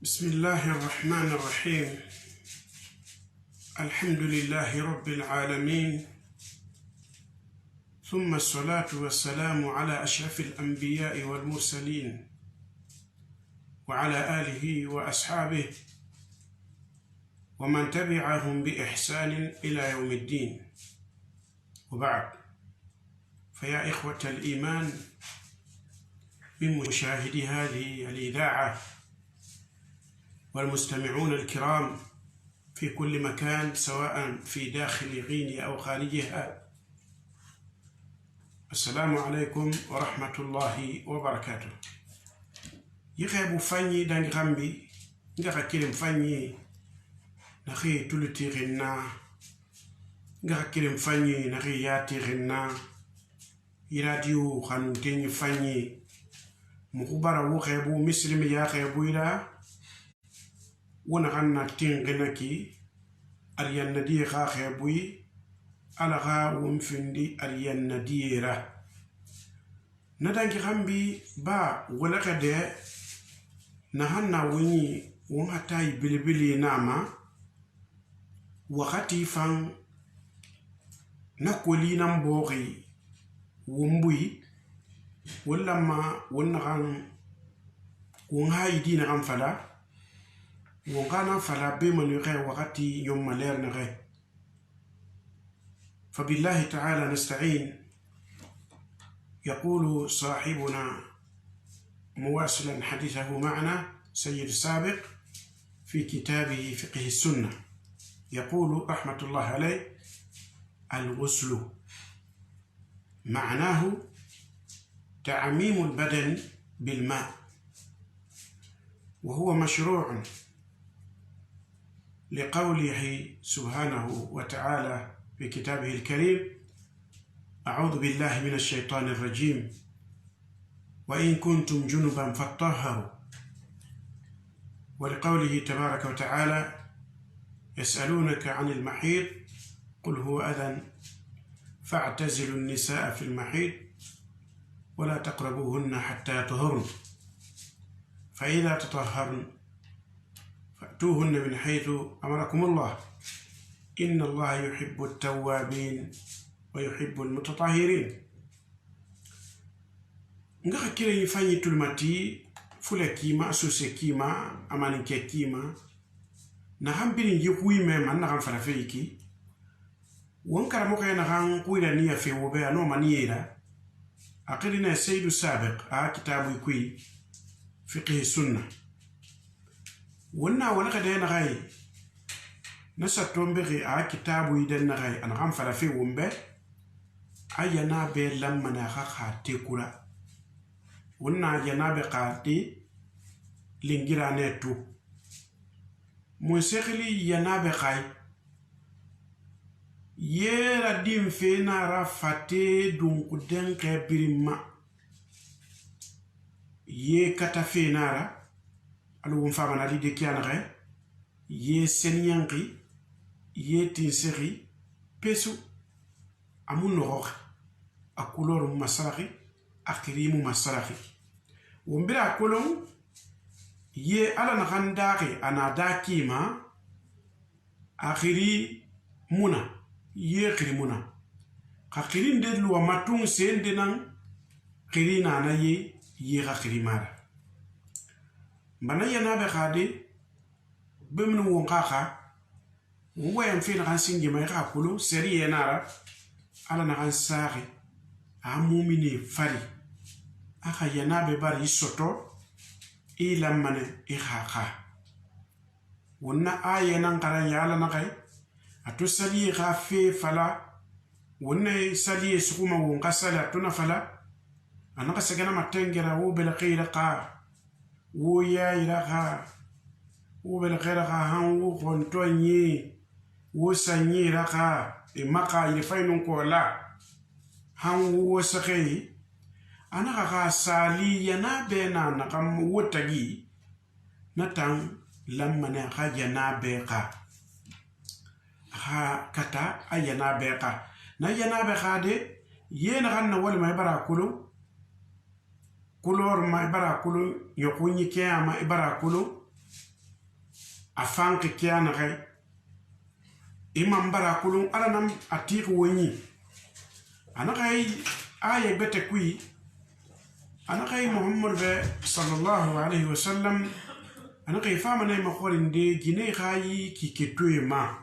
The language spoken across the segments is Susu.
بسم الله الرحمن الرحيم. الحمد لله رب العالمين، ثم الصلاة والسلام على أشرف الأنبياء والمرسلين وعلى آله وأصحابه ومن تبعهم بإحسان إلى يوم الدين، وبعد، فيا إخوة الإيمان من مشاهدي هذه الإذاعة والمستمعون الكرام في كل مكان، سواء في داخل غينيا أو خارجها، السلام عليكم ورحمة الله وبركاته. Yi fanyi dangi xanbi nga xa kirin fanyi naxi tulutixin na, nga xa kirin fanyi naxi yatixin na yi radio xanuntenyi fanyi muxu bara wo xebu misilimi ya xebu ira wo naxan na tinxina ki ariyannadiye xa xebuyi Ala xa won findi ariyannadiye ra. Na dangi xanbi ba walaxe de naxan na wonyi won hatayi belebele nama waxati fan na koli nan bɔxi won bui won lanma won naxan won hayidi naxan fala won xa nan fala bemanu xe waxati ɲɔnma lɛri naxɛ. فبالله تعالى نستعين. يقول صاحبنا مواصلا حديثه معنا سيد السابق في كتابه فقه السنة، يقول رحمة الله عليه: الغسل معناه تعميم البدن بالماء، وهو مشروع لقوله سبحانه وتعالى في كتابه الكريم: أعوذ بالله من الشيطان الرجيم، وإن كنتم جنبا فاطهروا، ولقوله تبارك وتعالى: يسألونك عن المحيض قل هو أذى فاعتزلوا النساء في المحيض ولا تقربوهن حتى يطهرن، فإذا تطهرن فأتوهن من حيث أمركم الله، إن الله يحب التوابين ويحب المتطهرين. Nga xa kirenyi fanyi tulumati fula kima sose kima amaninke kima naxan birin yi xui mema naxan fala fe ki won karamoxe naxan xuira niya fe wo be ano maniyera a xirina Seidu Sabiq a kitabu kui fiqhi sunna won na wala xede naxay na sattonbexi a kitabu den naxay a naxan fala fe won be a yana be lammana xa xa tekura won na yana be xa te lingirane tu mun sexili yana be xay yera din fe nara fate dunkudenxe birinma ye kata fe nara alu won famana ali de kianaxe ye seniyanxi ye tinsexi pesu amu noxoxe a couleur masaraxi a xirimu masaraxi won bira kolon ye Ala naxan daxi ana da kima a xiri muna ye xiri muna xa xirinde luwa matun sende nan xiri nana ye ye xa xiri mara bana yanabe xade bemini won xa xa won wayan fe naxan singima i xa kolo seri ye nara Ala naxan saaxi a mumine fari a xa yanabe bari i soto i lammane i xa xa won na aye nan xaran ya Ala naxay a to saliye xa fe fala won na saliye suxuma won xa sali a to na fala a naxa segena matengera wo belexe xa wo yayira xa wo belexe xa han wo xɔntɔ ɲe wo sanyira xa e maxa yirefai nun kola han wo sexe a naxa xa sali yana be na naxan wo tagi na tan lammane xa yana be xa xa kata a yana be xa na yana be xa de ye naxan na walima i bara kolo couleur ma i bara kolo ɲɔxunɲi kɛɲa ma i bara kolo. A fanxi ke a naxɛ i man bara kolon Ala nan a tixi wo ɲi. A naxa aya gbɛtɛ kui, a naxa Muhammadu bɛ sallallahu alaihi wasallam, a naxa fama na maxɔrinde Gine xa yi kiketoe ma.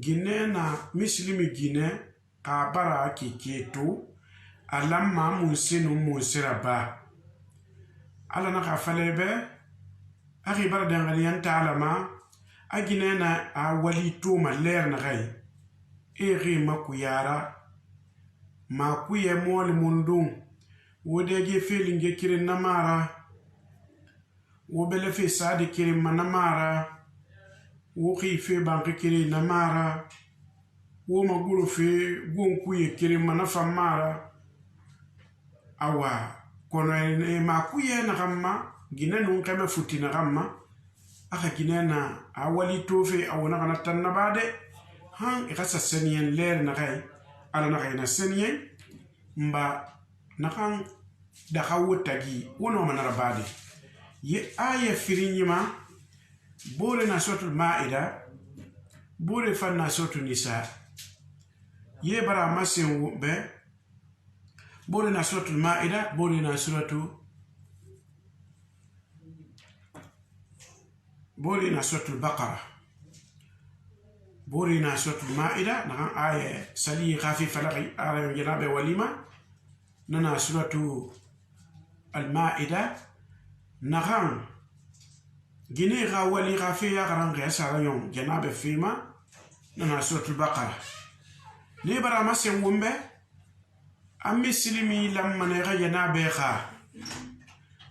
Gine na misilimi Gine xa bara kiketo a lanma munse nun munse raba. Ala naxa fala i bɛ axi bara danxaniyanta Ala ma, a Gine na a wali toma lɛɛri naxɛ e xi makuyara makuye mɔɔli mundun wo dɛge felinge kirin na mara, wo bɛlɛfe sadi kirin ma na mara, wo xife banxi kirin na mara, wo maguro fe gonkuye kirin ma na fan mara. Awa kɔnɔ makuye naxan ma Gine nun xɛmɛ futi naxan ma, axa Gine na a wali tofe a wo naxa na tan naba de han i xa sa sɛniyɛn lɛɛri naxɛ. Ala naxa na sɛniyɛn nba naxan daxa wo tagi wo nɔma na rabade ye aya firiɲima bore na Suratul Ma'ida, bore fan na Suratu Nisa. Ye bara masen wo bɛ bore na Suratul Ma'ida, bore na suratu bore na Suratul Baqara, bore na Suratul Ma'ida naxan aya sali xafi falaxi ara janabe walima nana Suratu Almaida naxan Gine xa wali xa fe yaxaranxe a saraɲon janabe fema nana Suratul Baqara. Ne bara masen wonbɛ a misilimi lammana xa janabe xa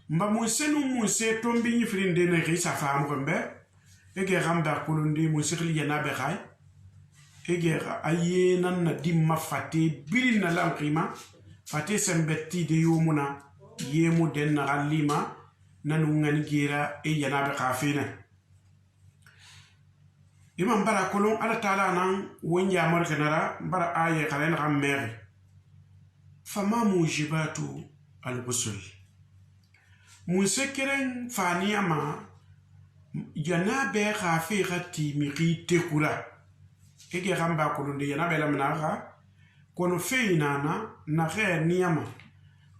nba munse nu munse tombi ɲifirinde ne xi sa faamuxen bɛ ege xan bɛ kolondi munse xili janabe xay ege a ye nan na dimma fate birin na lanxima fate sɛnbɛ de yomuna yemu den naxan lima nanu ŋani gera e janabe xa fene iman bara kolon. Ala taala nan won yamar kenara bara aye xare naxan mexi fama mujibatu alghusl munse keren faniyama janabe xa fe xa timixi tekura ege xan ba kolonde janabe lamina xa kono fe inana naxe niyama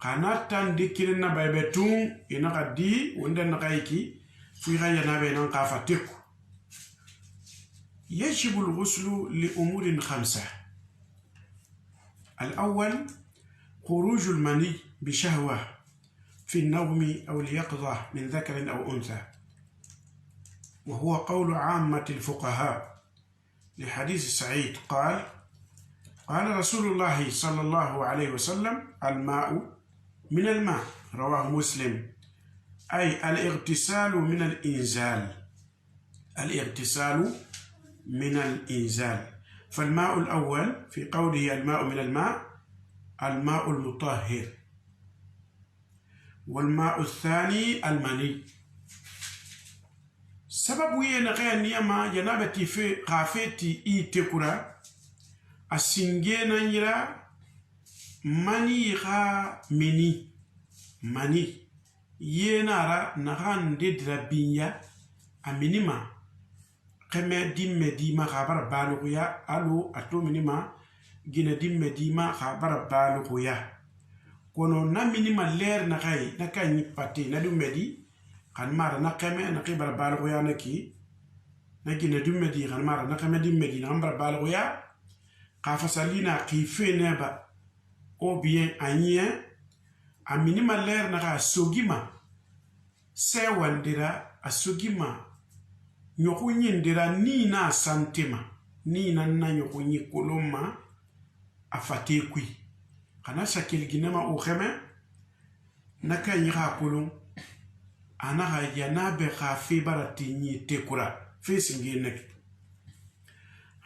xana tan de kirin na baybe tun ina xa di wonde naxa yiki fui xa janabe nan xa fa teku. يجب الغسل لأمور خمسة. الأول خروج المني بشهوة في النوم أو اليقظة من ذكر أو أنثى، وهو قول عامة الفقهاء لحديث سعيد قال: قال رسول الله صلى الله عليه وسلم: الماء من الماء، رواه مسلم، أي الاغتسال من الإنزال، الاغتسال من الإنزال. فالماء الأول في قوله الماء من الماء، الماء المطهر، والماء الثاني المني. سبب وين غير نيما جنابتي في قافتي إي تكرا السنجينا يرا mani xa mini mani yenara naxan de dira binya a minima xeme dimme dima xa bara baluxuya alo a to minima gina dimme dima xa bara baluxuya kono na minima leer naxay na kañi pate na dumme di xan mara na xeme na xi bara baluxuya na ki na gina dumme di xan mara na xeme dimme di naxan bara baluxuya xa fasalina xife neba ou bien a ɲɛ a minima leer naxa a sogima sɛwandira a sogima ɲɔxu ɲindira ni na a santema ni na na ɲɔxu ɲi kolon ma a fate kui xana sakeliginema o xɛmɛ na ka ɲi xa kolon a naxa yanabe xa fe bara ti ɲi tekura fe singe neke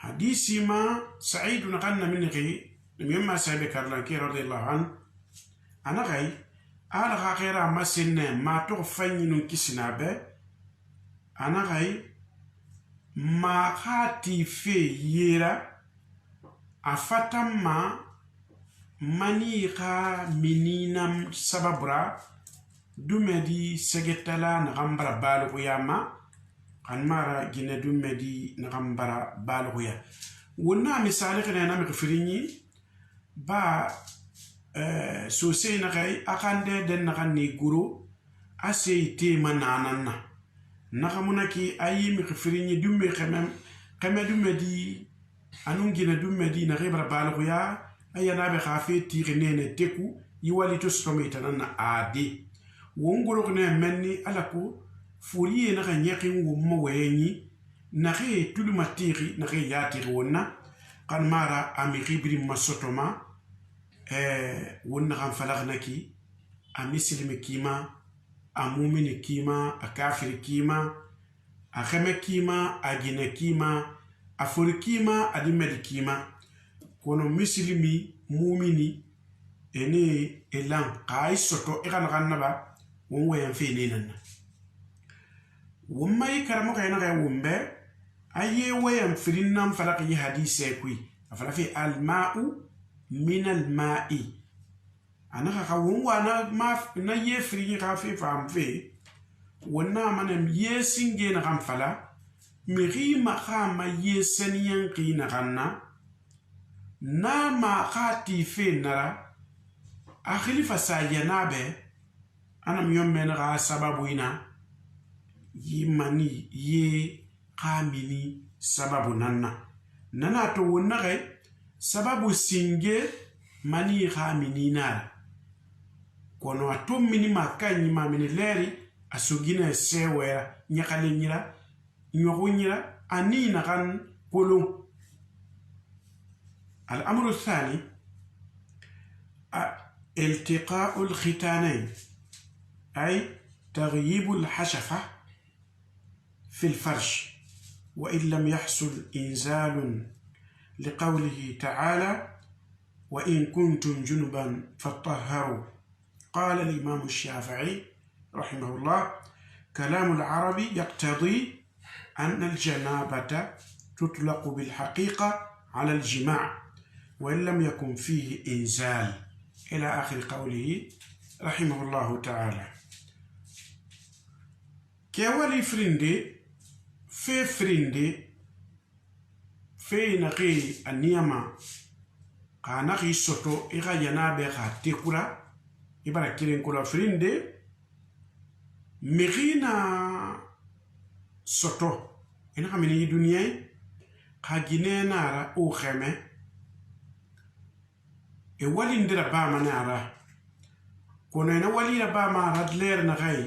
hadisi ma Saidu naxan na minixi mimma sahibe karlanke radiyallahu an ana gai ala xa xera masenne ma toxo faɲinun kisina be ana gai ma xa ti fe yera a fatan ma mani xa minina sababura dumedi segetala naxan bara baluxuya ma Xan mara gine dummedi naxan bara balixuya. Wonna misali xene na mixi firinyi ba sosei naxai a xande den naxan ni guro a sei tema nanan na. Naxamunaki a yi mixi firinyi dumme xeme xeme dumme di anun gine dumme di naxe bara balixuya a yanabe xa fe tixi nene teku yi wali to sotoma itanan na ade. Won goroxine menni ala ko foriye naxa ɲɛxin won ma wɔyɛnyi naxe tuluma tixi naxe yatixi won na xan mara a mixi birin ma sotoma won naxan falaxi ki a misilimi kima a mumini kima a kafiri kima a xeme kima a gine kima a fori kima adi medi kima kono misilimi mumini ene elan xa i soto i xa naxan naba won wɔyɛn fe ne nan na. Won ma yi karamoxɛ naxɛ won bɛ a ye wɔyɛn firin nan falaki yi hadise kui a falafe alma'u min alma'i a naxa xa won wa na, ma, na ye firin xa fe fam fe won na mana ye singe naxan fala mixi maxa ma ye seniyanxi naxan na na ma xa ti fe nara a xilifa sa yanabe anam yomme naxa sababu ina yi mani ye xa mini sababu nan na nana to won naxe sababu singe mani xa mini nara kono a to mini ma kanyi ma mini leri a sogina sewera ɲaxalen ɲira ɲoxu ɲira ani naxan kolon. الأمر الثاني التقاء الختانين أي تغييب الحشفة في الفرج وإن لم يحصل إنزال لقوله تعالى وإن كنتم جنبا فاطهروا. قال الإمام الشافعي رحمه الله كلام العرب يقتضي أن الجنابة تطلق بالحقيقة على الجماع وإن لم يكن فيه إنزال إلى آخر قوله رحمه الله تعالى. كيوالي فرندي في فرندي في نقي النيما قانقي سوتو إغا ينابي خا تيكورا إبرا كيرين كولا فرندي مغينا سوتو إنها من دنيا xa gine nara o xeme e walindira bama nara kono ina walira bama ara ler naxai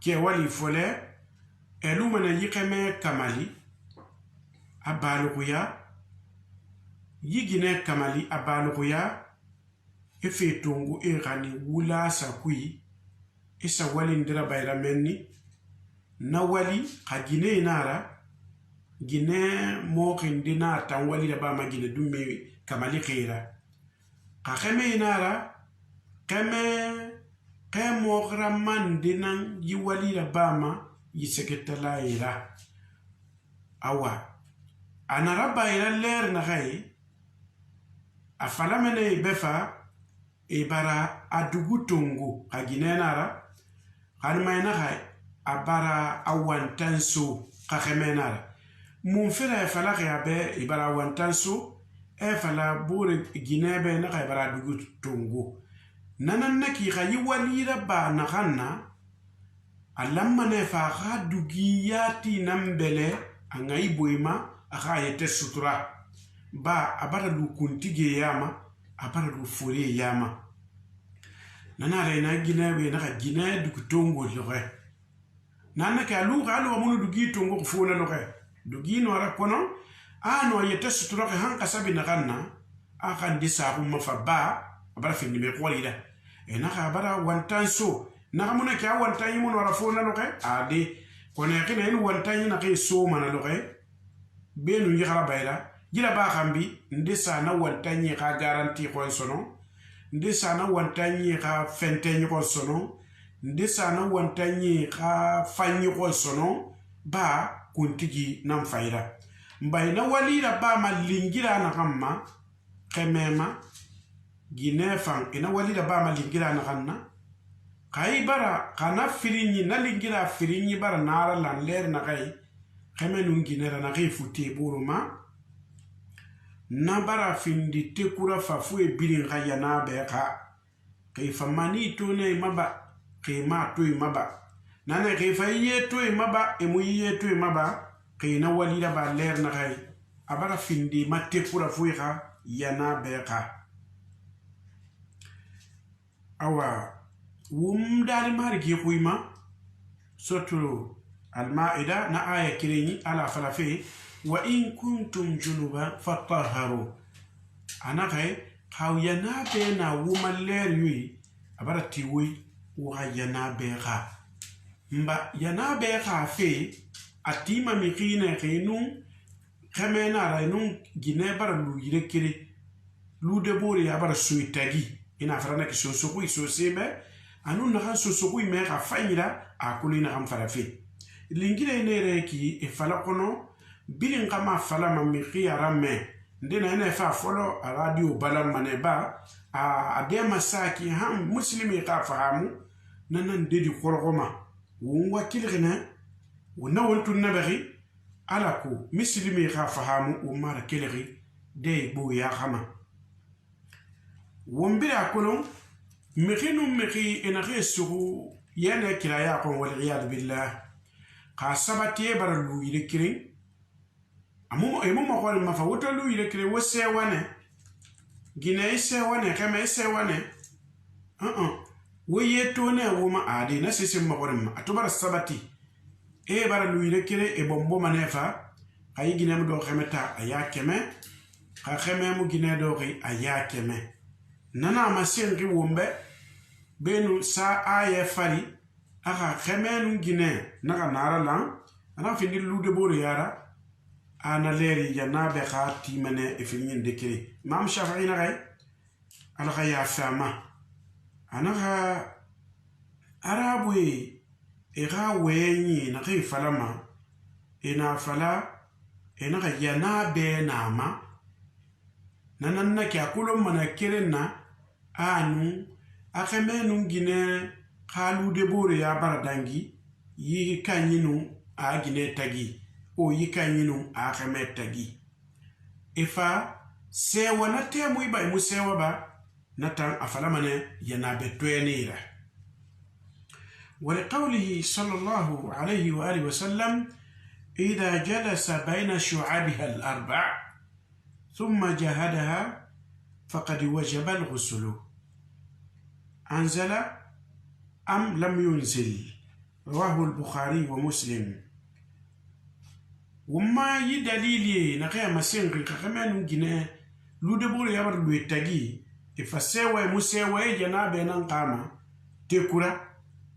ke wali fole elumana yi xeme kamali a baluxuya yi gine kamali a baluxuya e fe tongu e xani wula sakui e sa walindira bayira menni na wali xa gine nara gine moxindi na tan walira bama gine dumme kamali xira xa xeme nara xeme xe moxramandi nan yi walira bama yi segettalayira awa a nara bayira ler naxai a falamene i be fa i bara a dugu tongu xa gine nara xanimai naxa a bara a wantan so xa xeme nara mun fera e falaxi a be i bara a wantan so e fala bore gine be naxa i bara a dugu tongu nanan naki xa yi walira ba naxan na a lanmane fa xa dugi yati nan bele a ŋayi boyima a xa yete sutura ba a bara lu kuntige yama a bara lu fore yama nana ra ina gine we naxa gine dugu tongo loxe nana ke a luxe a luxa munu dugi tongo fona loxe dugi no ara kono a no yete sutura xe han xasabi naxan na a xan di saxu ma fa ba a bara findi me xorira e naxa a bara wantan so naxa muna ke a wantan yi muno ara fona loxe ade kono xina in wantan yi naxe so mana loxe benu yixara bayira jira ba xambi nde sana wantan yi xa garanti xon sono nde sana wantan yi xa fente ɲoxon sono nde sana wantan yi xa fan ɲoxon sono ba kuntigi nan fayira mbayi na walira ba ma lingira naxan ma xemema gine fan ina walira ba ma lingira naxan na Xa i bara xa na firinyi na lingira firinyi bara nara lan leri naxai xɛmɛ nun ginɛ ra naxee fute boro ma na bara findi tekura fa fo e birin xa yana bɛɛ xa xe fa mani to ne maba xe ma to e maba nana xe fa ye to e maba e mu ye to e maba xe na walira ba ler naxai a bara findi ma tekura fo e xa yana bɛɛ xa. Awa wum dari marigi xuyma suratu Almaida na aya kirenyi ala falafe wa in kuntum junuban fatahharu ana xay xaw yana be na wuma ler yui a bara tiwoy wo xa yana be xa mba yana be xa fe a tima mi xine xe nun xeme na ra nun gine bara lu yire kere lu de bore ya bara soy tagi ina farana ki sosoxui sosebe anu naxan sosoxui me xa fanyira a kolo ina xan farafe lingire ne yɛrɛ ki e fala kɔnɔ birin kama fala ma mixi ara mɛ nde na ina fa fɔlɔ a radio bala manɛ ba a dema saki han muslimi ka fahamu nanan dedi xɔrɔxɔ ma won wakilixinɛ won na won tun nabɛxi ala ko muslimi ka fahamu won mara kelexi de gbo ya xama won bira kolon mixi nun mixi enaxe suxu yene kiraya kon waliyadu billah xa sabatiye bara lu yire keren amu emu moxori mafa woto lu yire keren wo sewane gine i sewane xeme i sewane wo ye tone woma ade na sese moxori ma a to bara sabati e bara lu yire keren e bonbo mane fa xa yi gine mu do xeme ta a ya keme xa xeme mu gine doxi a ya keme nana ma senxi wonbɛ benu sa aye fari axa xemenu gine naxa nara lan ana findi lude bore yara ana leri yana be xa timene e firiñin de kere Imam Shafi'i naxay ala xa yafama anaxa arabuye e xa weɲi naxe falama e na fala e naxa yana be nama nanan na ke a kolon mana keren na anu a xemenu gine xalude bore ya bara dangi yi kaɲinu a gine tagi o yi kaɲinu a xeme tagi e fa sewa na temu iba imu sewa ba natan a falamane yana be toyenira. ولقوله صلى الله عليه وآله وسلم إذا جلس بين شعبها الأربع ثم جاهدها فقد وجب الغسل. أنزل أم لم ينزل؟ رواه البخاري ومسلم. وما يدليلي نغيا مسين كمان جنا لودبور يبر لويتاجي إفسوا مسوا جناب نقامة تكرا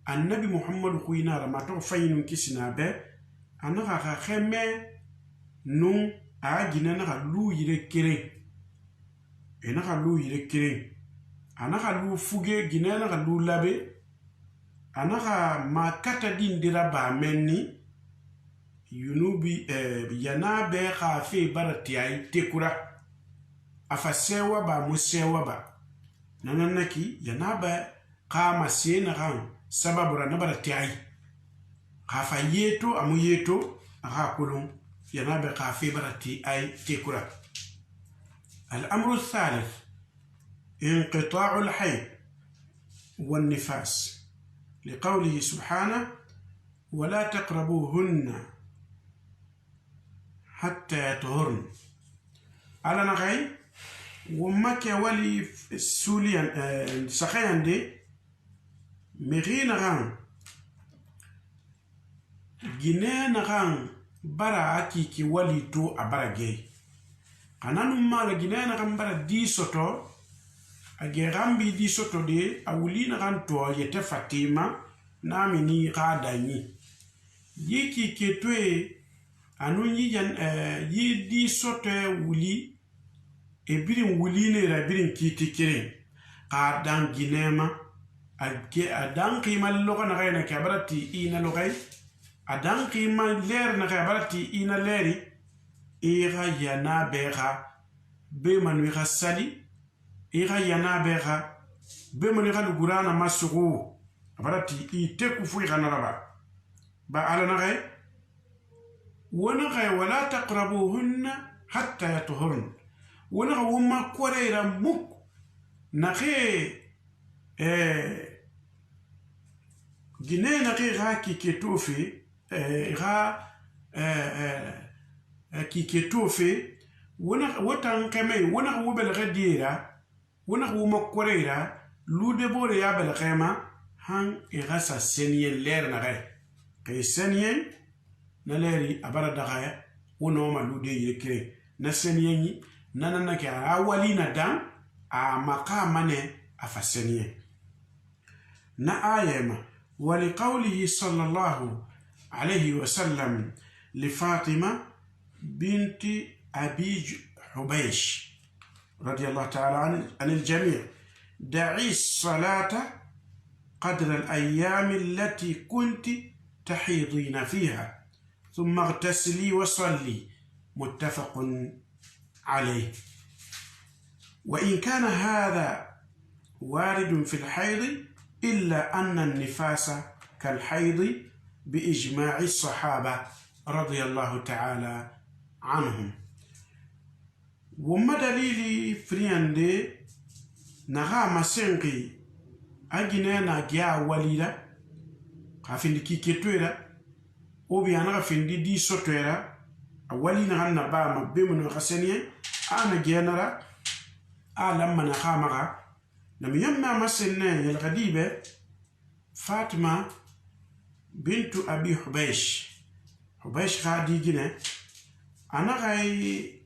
النبي محمد خوينا رما تو فاين كيسنا به أنا خمه نون أجينا نغا لو يركري إنا لو يركري أنا لو فوجي جنا نغا لو لابي anaxa ma kata dindira ba menni yunubi yana be xa fe bara tiyai tekura afa sewa ba mu sewa ba nananaki yana ba xa ma se naxan sababura na bara tiyai xa fa yeto amu yeto axa kolon yana be xa fe bara tiyai tekura. الأمر الثالث انقطاع الحيض والنفاس لقوله سبحانه ولا تقربوهن حتى يطهرن. على نغاي وما ولي سوليان سخيان دي مغي نغان جنة نغان برا أكيكي ولي تو أبرا جي kananu mala جنة نغان برا دي سوتو a bi di soto de a wuli naxan to yete fatima namini xa danyi yi kike toe anu yi jan yi di soto wuli e birin wuli ne ra birin kiti kirin xa dan ginema a ke a dan qima loxo naxa na ke abara ti ina loxai a dan qima ler naxa abara ti ina leri i xa yana be xa be manu i xa sali i xa yana be xa be manu i xa lugurana masuxu Abarati i teku fui xanaraba ba ala naxe wonaxe wala taqrabuhunna hatta yatuhurn wonaxe woma koreyra muk naxe gine naxe xa kike tofe xa kike tofe wo tan xeme wonaxe wo bɛlɛxɛ diera wonaxe wo ma koreyra lude bore ya bɛlɛxɛ ma han i xa sa seniyen lɛri naxɛ xe seniyen na lɛri a bara daxa wo nɔma lude yire keren na seniyen yi nana ke a wali na dan a maqa mane a fa seniyen na ayema ولقوله صلى الله عليه وسلم لفاطمة بنت أبي حبيش رضي الله تعالى عن الجميع دعي الصلاة قدر الأيام التي كنت تحيضين فيها ثم اغتسلي وصلي متفق عليه. وإن كان هذا وارد في الحيض إلا أن النفاس كالحيض بإجماع الصحابة رضي الله تعالى عنهم. وما دليلي فرياندي نغا مسنقي أجنانا جا وليدا خافين كي كتويرا أو بيانا فندي دي سوتويرا أولي نغا نبا ما بيمنو غسنية أنا جينارا ألم نخامغا نم يما مسنة الغديبة فاطمة بنت أبي حبيش حبيش خادي جنة أنا غاي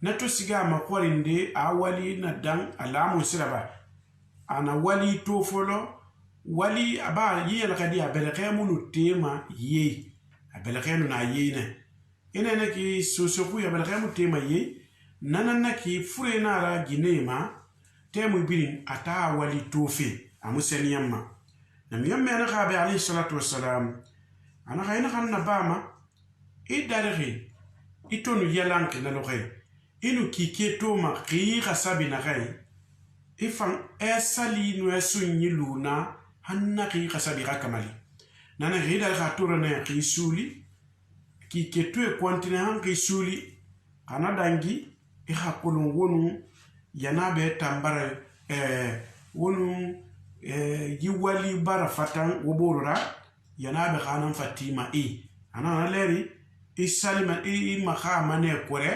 نتو سيغا مقورين دي أولي ندان ألامو سربا أنا ولي توفولو ولي أبا يي الغدي أبلغيمو نتيما يي أبلغيمو نايينا إنا نكي سوسوكو أبلغيمو تيما يي نانا نكي فرينارا جنيما temu birin ata wali tofe amu seniyamma nam yomme ana xabe alayhi salatu wassalam ana xa ina xan na bama i darixi i tonu yalanki na loxe inu kike toma xii xa sabi naxai i fan e sali nu e sunyi luna han na xii xa sabi xa kamali nana xii darixi a torane xii suuli kike to e kontine han xii suuli xana dangi i xa kolon wonu yana be tambara wonu yi wali bara fatan woborora yana be xanan fatima i ana na leri i salima i maxa mane kore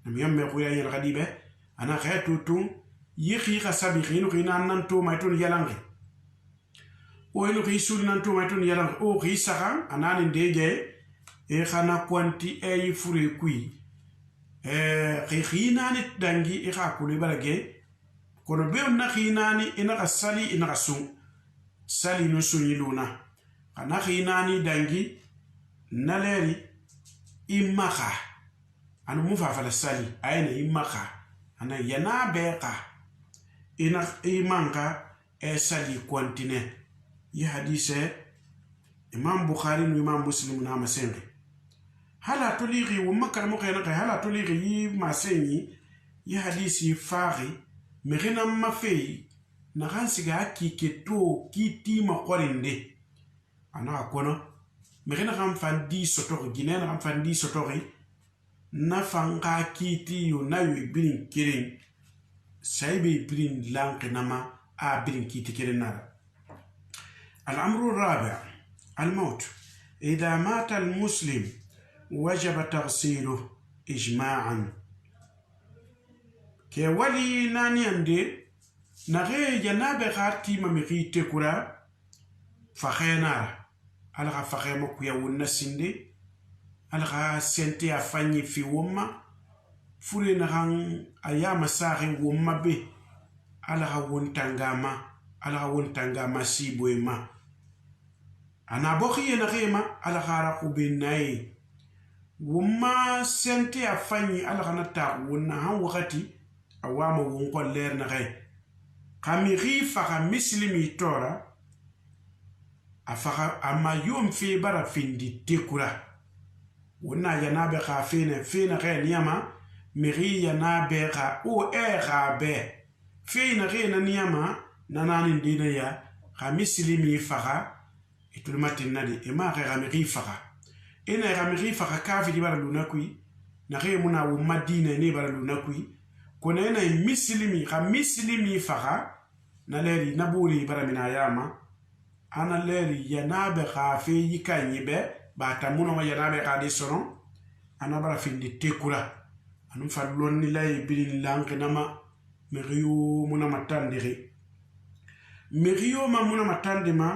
nam yamme xuya yel xadi be ana xe tutun yi xi xa sabi xinu xina nan to may tun yalangi o inu xi sul nan to may tun yalangi o xi saxan anani ndege e xana kwanti e yi fure kui xi xinani dangi i xa kulu i bara ge kono be na xinani ina xa sali ina xa sun sali nu sunyi luna xana xinani dangi na leri i maxa anu mu fa fala sali ayna i maxa ana yana be xa ina i manka e sali kontine yi hadise Imam Bukhari nu Imam Muslim na masengi hala tolixi wo makaramoxe naxe hala tolixi yi masenyi yi hadisi faxi mixi nan ma feyi naxan siga a kike to kitima xorinde ana xa kono mixi naxan fan di sotoxi gine naxan fan di sotoxi na fan xa kiti yo na yo birin keren sayibe birin lanqinama a birin kiti keren nara. الأمر الرابع الموت. إذا مات المسلم وجب تغسيله إجماعا. كي ولي ناني أندي نغي جنابي خارتي ممخي تكورا فخينار ألغا فخيمو كويا ونسندي ألغا سنتي أفاني في وما fure naxan a yama saxi wonma be ala xa won tangama ala xa won tangama siboe ma ana bo xiye naxe ma ala xara xube naye wonma sente a fanyi ala xana taxu wonna han waxati a wama won xolleer naxe xa mixi faxa misilimi tora a faxa a ma yon fe bara findi tekura wonna yanabe xa fene fe naxe niyama mixi yanabe xa o e xa be fe naxe na niyama nananin dina ya Xa misilimi faxa itulumatin nadi e ma xa mixi faxa ina xa mixi faxa kafiri bara luna kui naxee muna wunma diinɛ ne bara luna kui kono ina misilimi xa misilimi faxa na leri na buri bara mina yama ana leri yanabe xa fe yikanyi be ba munoma yanabe xa de soron ana bara findi tekura anu fa lonni layi birin lanxinama mixiyo muna matandixi mixiyo ma muna matandima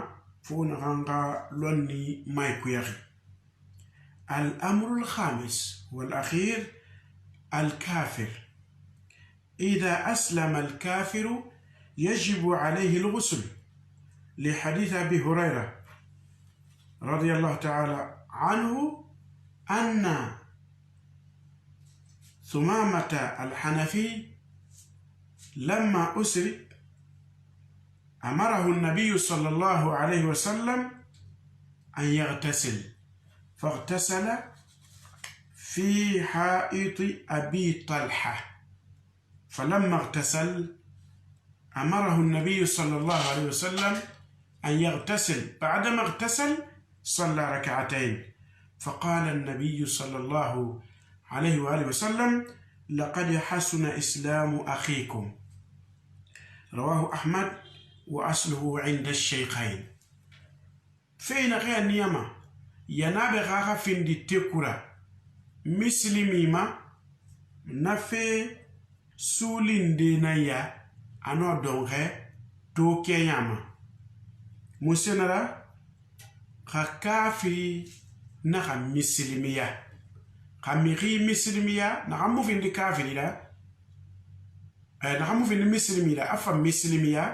fo naxan xa lonni mai kuyaxi. الأمر الخامس والأخير الكافر. إذا أسلم الكافر يجب عليه الغسل لحديث أبي هريرة رضي الله تعالى عنه أن ثمامة الحنفي لما أسر أمره النبي صلى الله عليه وسلم أن يغتسل، فاغتسل في حائط أبي طلحة، فلما اغتسل أمره النبي صلى الله عليه وسلم أن يغتسل، بعدما اغتسل صلى ركعتين، فقال النبي صلى الله عليه وآله وسلم: لقد حسن إسلام أخيكم. رواه أحمد وأصله عند الشيخين. فين غير نيما ينابي غاغا فيندي تكورا مسلمي ما نفي سولين دينايا ano donxe to keɲama musenara xa kafiri naxa misilimiya xa mixi misilimiya naxan mu findi kafiri la naxan mu findi misilimi la a fa misilimiya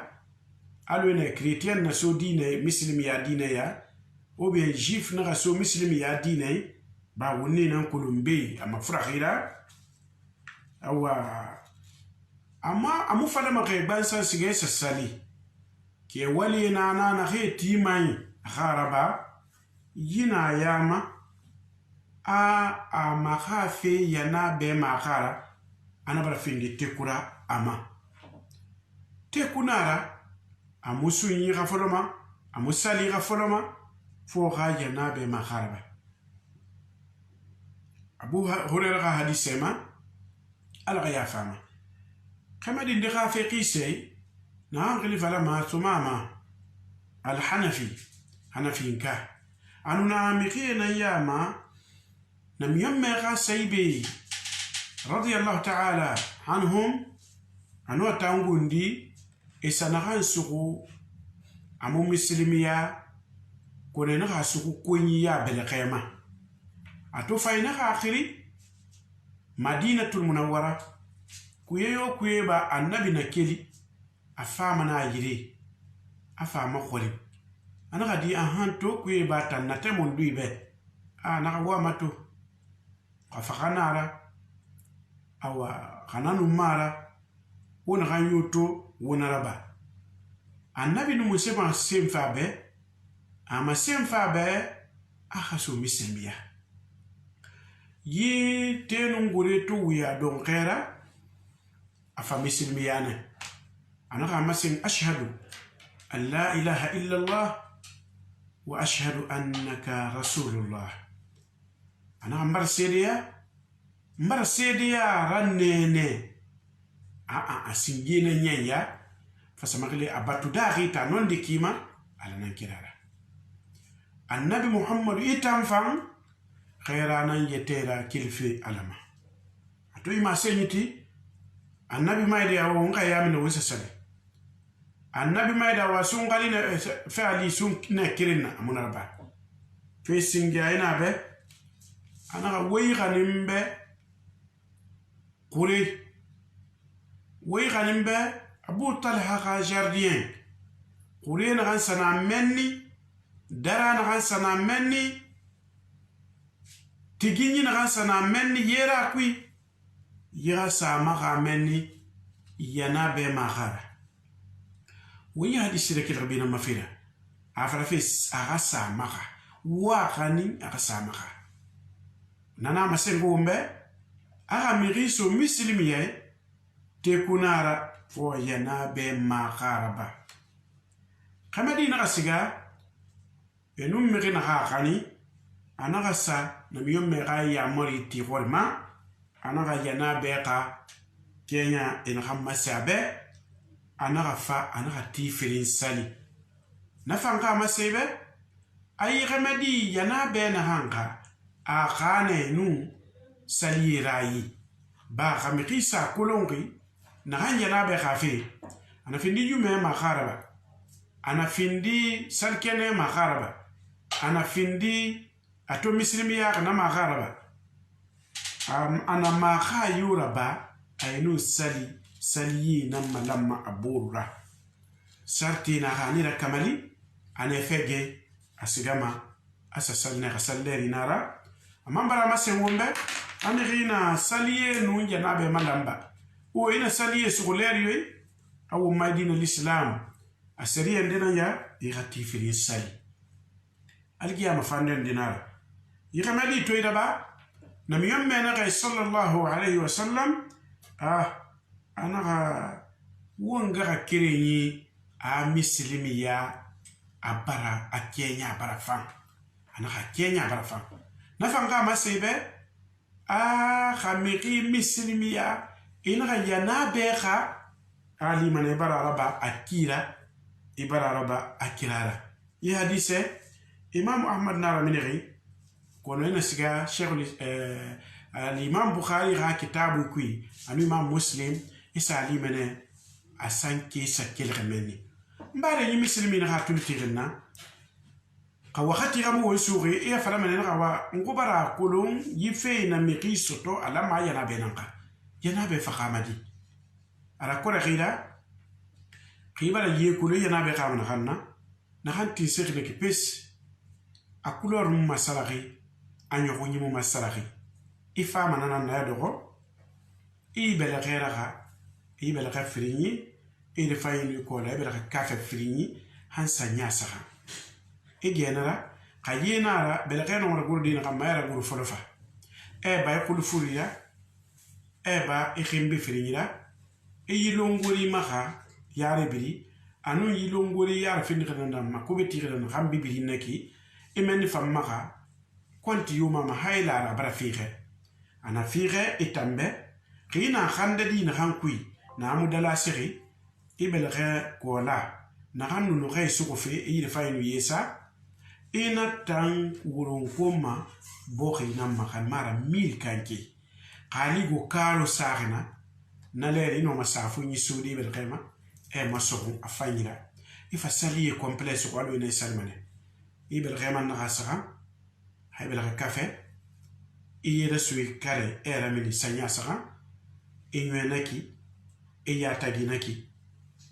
alo ene chrétien na so diine misilimiya diine ya ou bien juif naxa so misilimiya diine ba wonni nan kolon be ama furaxira awa amma amu fadama xe gbansan sige sasali ke wali nana na xe timayi xaraba yina yama a a fe yana be ma xara ana bara findi tekura ama tekunara amu sunyi xa foloma amu sali xa foloma fo xa yana be ma xaraba. Abu Hurairah xa hadise ma ala xa yafama kama dindi xa fe xisey naxan xili falama Sumama Alhanafi hanafinka anu na mixiye nan yama namiyonme xa sayibe radiyallahu ta'ala anhum anu tangundi isa naxan suxu amu misilimiya kone naxa suxu koɲiya belexema a to fay naxa xiri Madinatul Munawwara kuye yo kuye ba annabi na keli a fama na yire a fama xori anaxa di ahan to kuye ba tan nate mun dui be a naxa wama to xa faxa nara awa xana nu mara wo naxan yo to wo naraba annabi nu mun sema sen fa be ama sen fa be a xa so misilimiya yi tenu ngure to wuya don xeera a fa misilmiyana anaxa masen ashhadu an la ilaha illa Allah wa ashhadu annaka rasulullah anaxa mbar seedeya rannene a a singena ñanya fasamaxile a batu daxi ta nondi kima ala nan kirara annabi Muhammadu itan fan xeeranan yetera kilfe alama ato ima señiti annabi mayde awo nxa yamine wo sasale annabi mayde awa sunxaline fe ali sun ne kirinna amunaraba fe singi ayina be anaxa woyi xanin be xure woyi xanin be Abu Talha xa jardin xure naxan sana menni dara naxan sana menni tigiñi naxan sana menni yera kui yixa sama xa menni yana be ma xara woyi hadisire kelxi bina mafira a fara fe a xa samaxa wa xani a xa samaxa nana masengo wonbe a xa mixi so misilimiye tekunara fo yana be ma xaraba. Xɛmɛdi naxa siga enu mixi naxa xani a naxa sa namiɲɔnmɛ xa yamari ti xɔri ma a naxa yana bɛɛ xa kɛɲa e naxan mase a bɛ a naxa fa a naxa ti firin sali na fanxa mase bɛ ayi xɛmɛdi yana bɛɛ naxan xa a xaanɛ nu saliyerayi ba xa mixi sa kolonxi naxan yana bɛɛ xafe ana findi jumɛ ma xaraba ana findi salikɛnɛ ma xaraba ana findi a to misilimiya na ma xaraba ana ma xa yura ba ayinu sali saliye na malamma a borura sarte na xa anira kamali ana fege a sigama asa salne xa salleri nara amma bara ma senwonbe ani xina saliye nu janabe malamba o ina saliye suguleri yoy awo maydina l'islam a seriye ndena ya i xa tifirin sali alkiyama fanden dinara i xamadi toyda ba namiyon menaxay sallallahu alayhi wa sallam ah anaxa wonga xa kereɲi a misilimiya a bara a keɲa a bara fan anaxa keɲa a bara fan na fanxa ma sebe a xa mixi misilimiya inaxa yana bee xa a limana i bara araba a kira i bara araba a kirara i hadise Imam Ahmad nara minixi kono ina siga Cheikh al-Imam Bukhari xa kitabu kui anu Imam Muslim isa limene a sanke sa kelxe menni mbare ñi misilimi naxa tulu tixinna xa waxati xamu won suuxi iya fala mene naxa wa nxu bara kolon yi fe na mixi soto alama yana be nanxa yana be faxamadi ara kore xira xibara ye kulo yana be xama naxan na naxan tinsexine ke pes a couleur mu masalaxi a ɲoxo mu masalaxi i fama nana naya doxo i bɛlɛxɛraxa i bɛlɛxɛ firinyi i de fayini kola i bɛlɛxɛ kafe firinyi han sa ɲa saxa i gɛnara xa yenara bɛlɛxɛ nɔngɔrɔ guru dina xa mayara guru fɔlɔ fa e ba i kulu furira e ba i xinbi firinyira i yilongori maxa yare biri anu yilongori yara findi xedanda ma kobe tixedanda xan bibiri naki i menni fan maxa konti yumama haylara bara fixe ana fixe i tanbe xina xande di naxan kui namu dala sixi i bɛlɛxɛ kola naxan nunu xe suxu fe i yiri fayinu yesa i na tan woronko ma boxi na maxa mara mil kanke xali go karo saxina na leri i noma safu ñi suudi i bɛlɛxɛ ma e ma soxu a faɲira i fa saliye complet suxu alo ina salimane i bɛlɛxɛ ma naxa saxa ha i bɛlɛxɛ kafe i yɛrɛ suyi kare e yɛrɛ mini saɲa saxa i ɲɔɛ ki i yatagi naki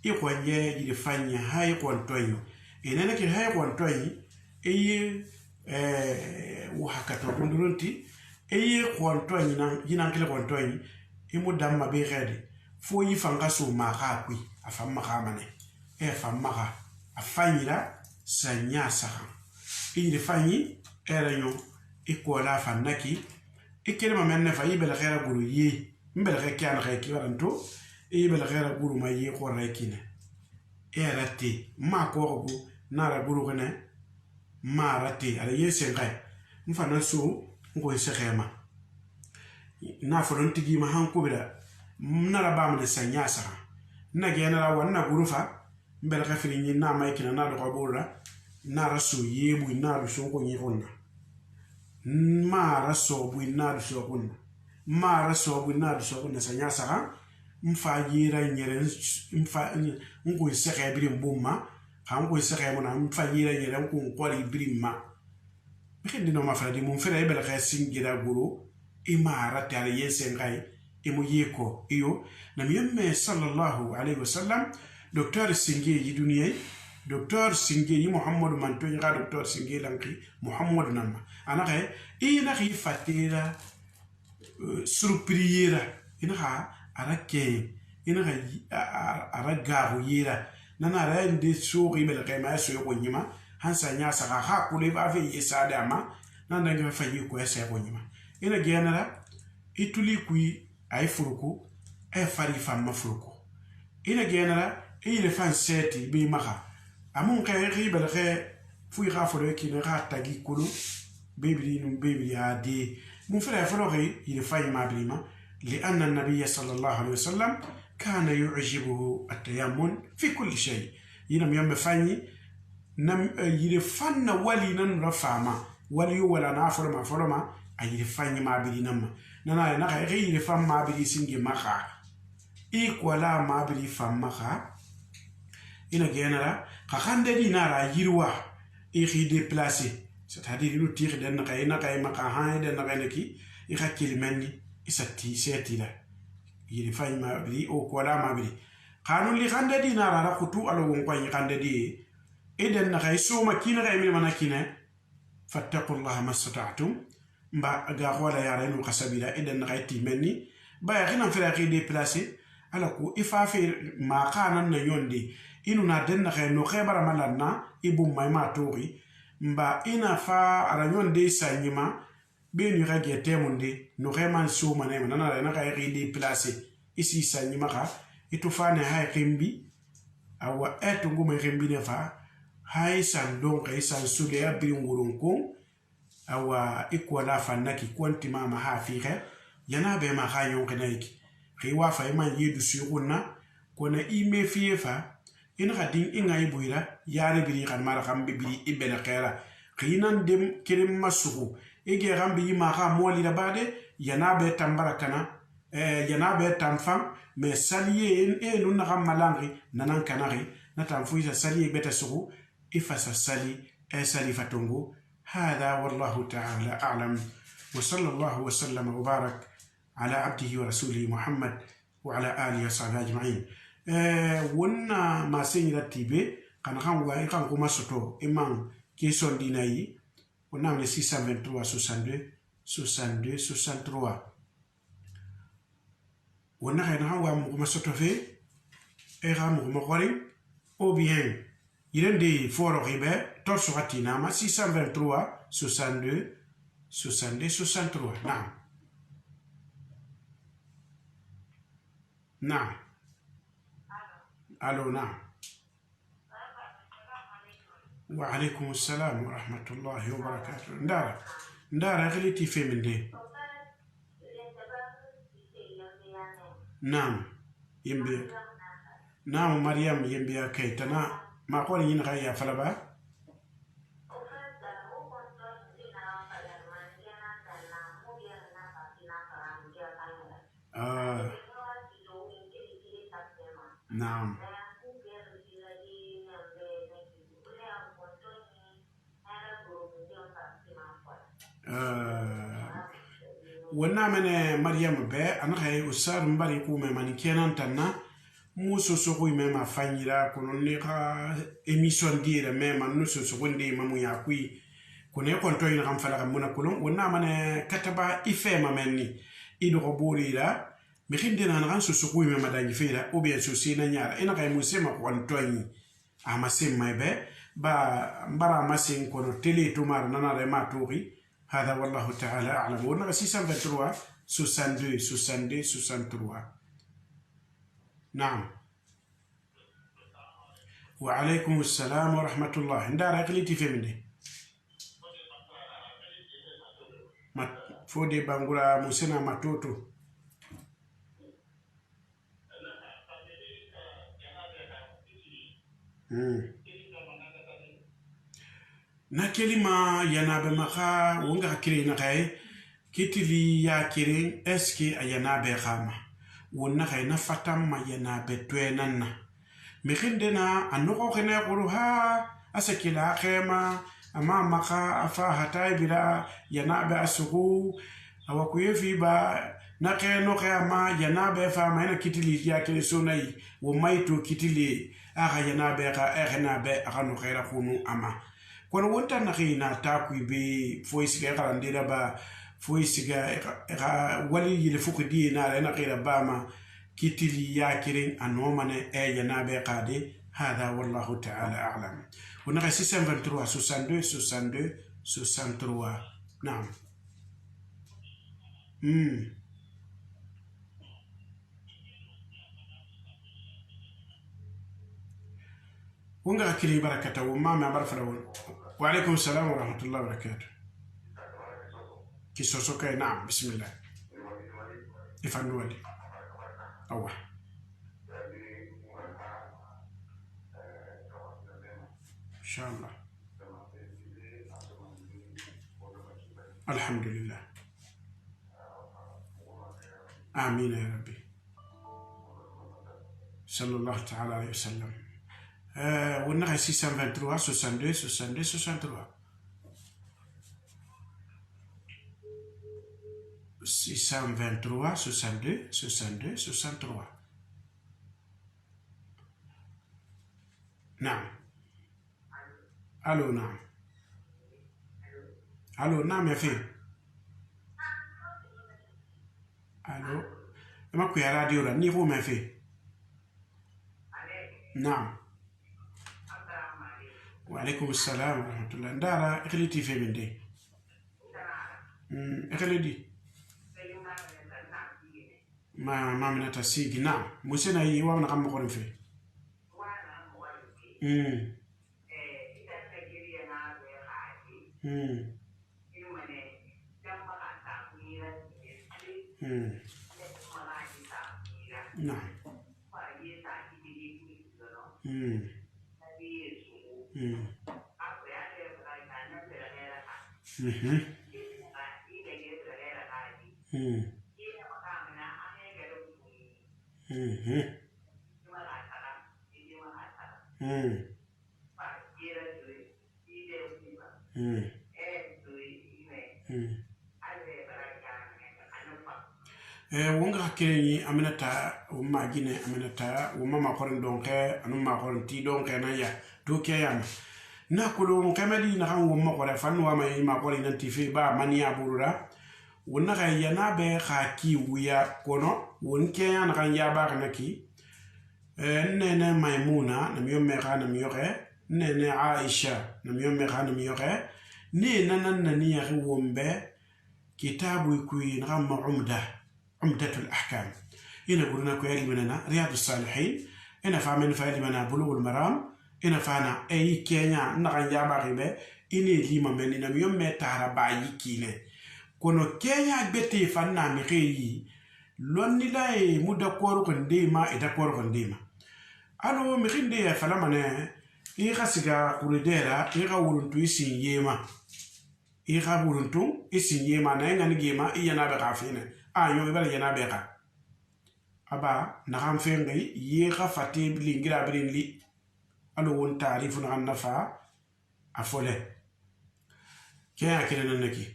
i xɔnjɛ yiri faɲɛ ha i xɔntɔɲi i nene ki ha i xɔntɔɲi i ye wo hakatɔ kundurunti i ye xɔntɔɲi yinankili xɔntɔɲi i mu danma be xɛdi fo yi fanga so maxa kui a fan maxa mane e fan maxa a faɲira saɲa saxa i yiri faɲi e yɛrɛ ɲɔ i kɔla fan naki i kelema men ne fa i bɛlɛxɛra guru ye n bɛlɛxɛ ke anaxɛ ki waranto i bɛlɛxɛra guru ma ye xɔrɛ kine e yɛrɛ te ma kɔxɔ ko nara guru xene mara te ala ye senxɛ n fana so n ko sɛxɛ ma n'a fɔlɔ n tigi ma han kobira n nara ba mene saɲa saxa n na gɛnara wa n na guru fa n bɛlɛxɛ firi ɲi n'a ma kina n'a dɔgɔ b'o la nara so yebu n'a du so ko ɲi xunna mara sɔbu n'a du so kunna mara sɔbu n'a du so kunna saɲa saxa n fa yera n yɛrɛ n fa n ko sɛxɛ biri n bon ma xa n ko sɛxɛ mun na n fa yera n yɛrɛ n ko n kɔri biri ma mixi ndino ma fala di mun fere i bɛlɛxɛ singira goro i mara te ala yen senxaye i mu ye ko iyo namiyemme sallallahu alaihi wasallam docteur singe yi duniya docteur singe yi Muhammadu mantoyi xa docteur singe lanki Muhammadu nama anaxe i naxi fatera surpriyera i naxa ara ke i naxa ara gaaxu yera nana ara nde soxi bɛlɛxɛ ma ya soye xo ɲima hansa ɲa saxa xa kule ba fe ye sade ama nan dange fa yi ko ya sa xo ɲima ina gɛnara i tuli kui a ye furuku a ye fari fan ma furuku ina gɛnara i yɛrɛ fan sɛti be maxa Amun xe xibel xe fui xa folo kine xa tagi kulu bebiri num bebiri ade mun fere folo xe yire fayi mabirima لأن النبي صلى الله عليه وسلم كان يعجبه التيمن في كل شيء ينم يوم فاني نم يرفن ولي نن رفعما ولي ولا نافر ما فرما أيرفن ما بدي نم نانا نخ غير يرفن ما بدي سنجي مخا إيك ولا ما بدي فم مخا إنا جينا خخند دي نارا يروا إيخي دي بلاسي c'est-à-dire إنو تيخ دن نخي نخي مخا هاي دن نخي نكي إيخا كلمني إساتي سيتي لا يرفن ما بدي أو كولا ما بدي قانون لي خند دي نارا را خطو على ونقوي خند دي إذن نخي سوما كين غير من مناكينا فاتقوا الله ما استطعتم با غاغولا يا رينو قسبيلا إذن نخي تيمني با غينا فراقي دي بلاسي على كو إفافي ما قانا نيوندي إنو نادن نخي نو خبر مالنا إبو ما ما توري با إنا فا رانيون دي سانيما بيني غاجي تيموندي نو خيمان سوما نيما نانا نخي دي بلاسي إسي سانيما خا itufane hay ximbi awa etungume ximbi ne fa hay san don kai san sule ya birin wurin kun awa ikola fannaki kwanti ma ma ha fixe yana be ma ha yon kana yiki xiwa fa man yedu sigunna kona ime fiye fa in ga din inga ibuira yare biri kan mara kan biri ibele khaira xinan dem kirim masugu ige kan bi ma ha moli da bade yana be tambara kana yana be tamfam mais saliye e nun naxa malanxi nanan kanaxi na tan fuisa saliye beta sugu ifasa sali e sali fatongo هذا والله تعالى أعلم وصلى الله وسلم وبارك على عبده ورسوله محمد وعلى آله وصحبه أجمعين. ونا ما سيني رتيبي كان خان واي خان كوما سوتو إمان كيسون ديناي ونعمل 623 62 62 63 wana xena wa mugu ma soto fe e xa mugu ma xori ou bien yirende foro xibe torso xa tinama 623 62 62 63. Naam naam allo naam wa alaykum assalam wa rahmatullahi wa barakatuh. Ndara ndara xeliti fe min de. نعم يمبي نعم مريم يمبي كي تنا ما قول ين غيا فلبا نعم ونعم مريم بي أنا خي أسار مباري قومي من كينان تنا موسو سوغوي ميما فانيرا كونو نيغا إميسون ديرا ميما نوسو سوغون دي مامو ياكوي كونو يكون توين غم فلغا مونا كولون ونعم كتبا إفاما مني إدو غبوري لا مخين دينا نغان سوغوي ميما داني فيرا أو بيان سوسينا نيارا إنا غي موسيما كون توين أما سيما بي با مبارا ما سين كونو تلي تومار نانا رما توغي. هذا والله تعالى أعلم. ونغا 623 62 62 63. نعم وعليكم السلام ورحمة الله. ندار أقليتي في مني فودي بانغورا موسينا ماتوتو. Na kelima yanabe maxa wonga xa kiri naxaye kitili ya kirin est-ce a yanabe xama won naxaye na fatanma yanabe toyenan na mixinde na a noxo xene xuru ha a sakila a xema ama maxa a fa hataye bira yanabe a suxu awa kuye fiba na xe noxe ama yanabe fama ina kitili ya kiri sonayi wo mayito kitili a xa yanabe xa a xenabe a xa noxera xunu ama kono wonta naxi na takui be foyi siga i xarandira ba foyi siga xa wali yele fuxi diye nara i naxira bama kitili ya kirin a nomane e yanabe xade. هذا والله تعالى أعلم. ونغي 623 62 62 63. نعم. Wonga kili barakata wo mama barfala won. Wa alaikum salam wa rahmatullahi wa barakatuh. Kisoso kay naam bismillah. Ifannu wali. Awa. Inshallah. Alhamdulillah. آمين يا ربي. صلى الله تعالى عليه وسلم. والنغي 623 62 62 63 623 62 62 63. نعم. الو نعم. الو نعم يا فين. الو ما كو يا راديو لا نيغو ما فيه. نعم. وعليكم السلام ورحمة الله. ندارا اخليتي في من دي. اخلي دي. ما من تسيجي نعم. مسنا يوا من غم قرن فيه. نعم. Wonga kerenyi aminata wumma gine aminata wumma ma korin donke anu ma korin ti donke na ya to ke ya na kulu kemedi na kan wumma kore fanu wa mai ma korin nan ti fe ba mania burura wonna ga yana be kha ki wuya kono won ke ya na kan ya ba na ki nene Maimuna na miyo me kha na miyo ke nene Aisha na miyo me kha na miyo ke ni nanan na ni ya wombe kitabu kui na umda عمدة الأحكام. إنا قلنا كوالي مننا رياض الصالحين، إنا فامن فالي منا بلوغ المرام، إنا فانا أي كينيا نغان يابا غيبة، إني لما من إنا ميوم تارا باي كيني. كونو كينيا بيتي فانا مخي، لوني لاي مودا كورو كنديما إدا كورو كنديما. ألو مخين دي فلاماني، إيغا سيغا قولديرا، إيغا ورنتو إسين يما. إيغا ورنتو إسين يما نيغا نجيما إيانا بغافيني. Ayo ibara yana beka aba naxan fenxi ye xa fate lingira birin li alo won taarifu naxan nafa a fole ke a kene nan naki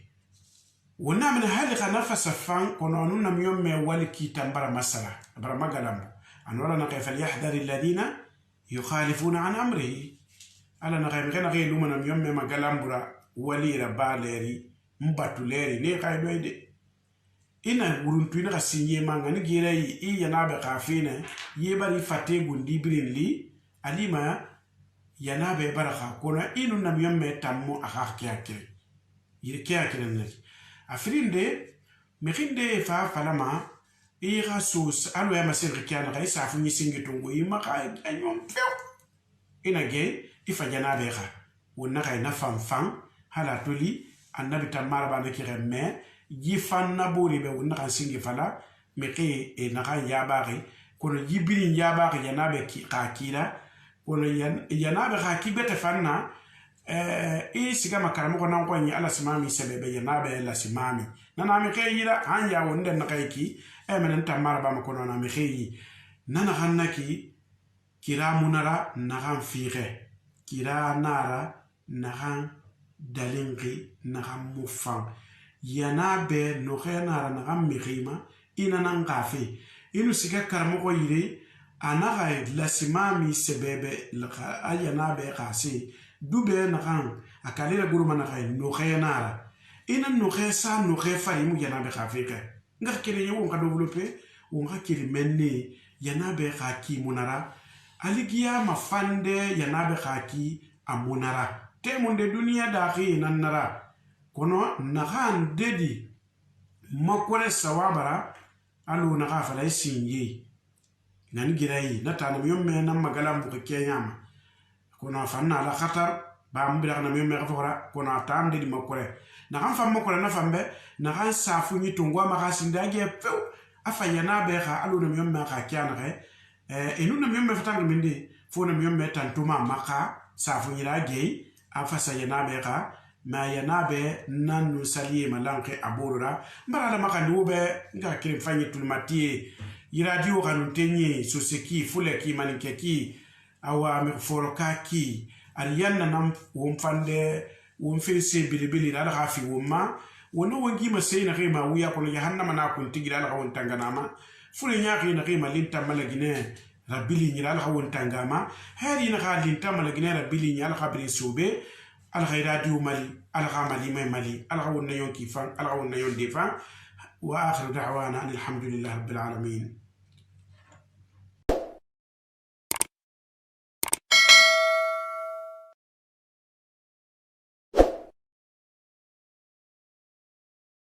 wonna mene hali xa nafa safan kono anu namiyon me wali kitan bara masala bara magalambo anu ala naxe falyahdari alladina yukhalifuna an amrihi ala naxe mixe naxe luma namiyon me magalambura walira ba leri mbatu leri ne xay doy de ina wuruntu ina sinye manga ni gira yi iya na be kafine ye bari fate gundi birin li alima yana be baraka kono inu nam yomme tammo aka kiyake yiri kiyake nan afirinde mexinde fa falama i xa sos alo ya masir kiyana ga isa fu nyisingi tungo i ma xa anyom few ina ge i fa jana be xa wonna xa na fan fan hala toli annabi tamara ba na kire me yi fan na bori be wonna xa singi fala mexe e naxa yabaxi kono yibirin yabaxi yanabe xa kira kono yanabe xa kibete fanna i siga makaramoxo nankoñi ala simami sebebe yanabe la simami nana mi xe yira an ya wonde naxa ki e menen tamara ba ma kono na mi xe yi nana xan naki kira munara naxan fixe kira nara naxan dalinxi naxan mu fan yanabe noxe nara naxan mixima ina nan xafe inu siga karamoxo yire anaxa lasimami sebebe a yanabe xase dube naxan a kalera guruma naxa noxe nara ina noxe sa noxe fari mu yanabe xafe ke nga kere ye won xa développer won xa kiri menne yanabe xa ki munara aligiya ma fande yanabe xa ki a munara te munde duniya daxi nan nara kono naxan dedi makore sawabara alu naxa fala sinye nani girayi natana mi yomme nan magalambu ke kenyama Kono a fan na ala khatar ba mu bira na mi me fora kono a tam de di makore naxan fan makore na fan be naxan safunyi tongwa ma xa sinde a ge few a fa yana be xa alo na mi me xa kianaxe enu na mi me fatanga minde fo na mi me tantuma maka safunyi ra ge a fa sa yana be xa ma yana be nanu saliye malanke a borora mbara la makandi wo be nga kirin fanyi tulmatiye yiradio xanuntenye soseki fuleki maninke ki awa mi foroka ki ariyanna nan won fande won fense belebele ala xa fi won ma wona won gima sey na ma wuya kono jahannama na kuntigira ala xa won tanganama fure ñaxi na xima lintamma lagine rabili ñira ala xa won tangama heri na xa lintamma lagine rabili ñi ala xa biri sobe ala xa radio Mali ala xa Mali may Mali ala xa won na yon kifan ala xa won na yon defan. Wa akhiru da'wana an alhamdulillahi rabbil alamin.